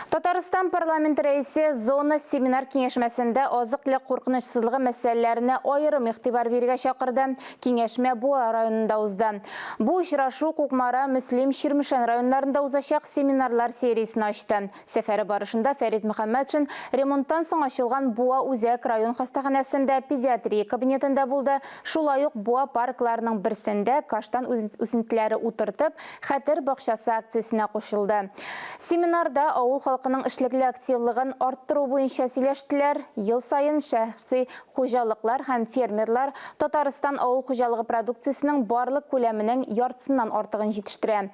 Татарстан парламент рәисе зона семинар киңәшмәсендә азык-төлек куркынычсызлыгы мәсьәләләренә аерым игътибар бирергә чакырды. Киңәшмә Буа районында узды. Бу очрашу Кукмара, Мөслим, Чирмешән районнарында узачак семинарлар сериясен ачты. Сәфәре барышында Фәрит Мөхәммәтшин ремонттан соң ачылган Буа үзәк район хастаханәсендә педиатрия кабинетында булды, шулай ук Буа паркларының берсендә каштан үсентеләре утыртып, Хәтер бакчасы акциясенә кушылды. Семинарда авыл халкының эшлекле активлыгын арттыру буенча сөйләштеләр. Ел саен шәхси хуҗалыклар һәм фермерлар Татарстан авыл хуҗалыгы продукциясенең барлык күләменең яртысыннан артыгын җитештерә.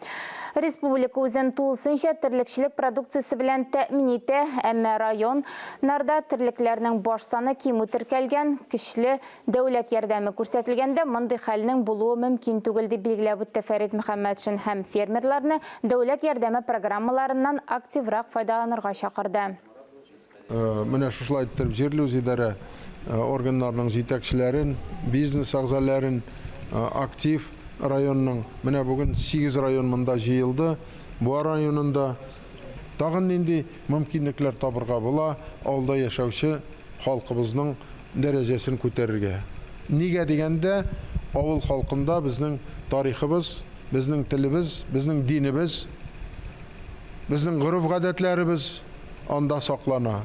Республика үзен тулысынча терлекчелек продукциясе белән тәэмин итә, әмма район нарда терлекләрнең баш саны кимү теркәлгән, көчле дәүләт ярдәме күрсәтелгәндә мондый хәлнең булуы мөмкин түгел, дип билгеләп үтте Фәрит Мөхәммәтшин һәм фермерларны дәүләт ярдәме программаларыннан активрак файдаланырга чакырды. Менә шушылай иттереп җирле үзидарә органнарының җитәкчеләрен, бизнес әгъзаләрен, актив районның, менә бүген 8 район монда җыелды, Буа районында тагын нинди мөмкинлекләр табырга була авылда яшәүче халкыбызның дәрәҗәсен күтәрергә? Нигә дигәндә, авыл халкында безнең тарихыбыз, безнең телебез, безнең динебез, безнең гореф-гадәтләребез анда саклана.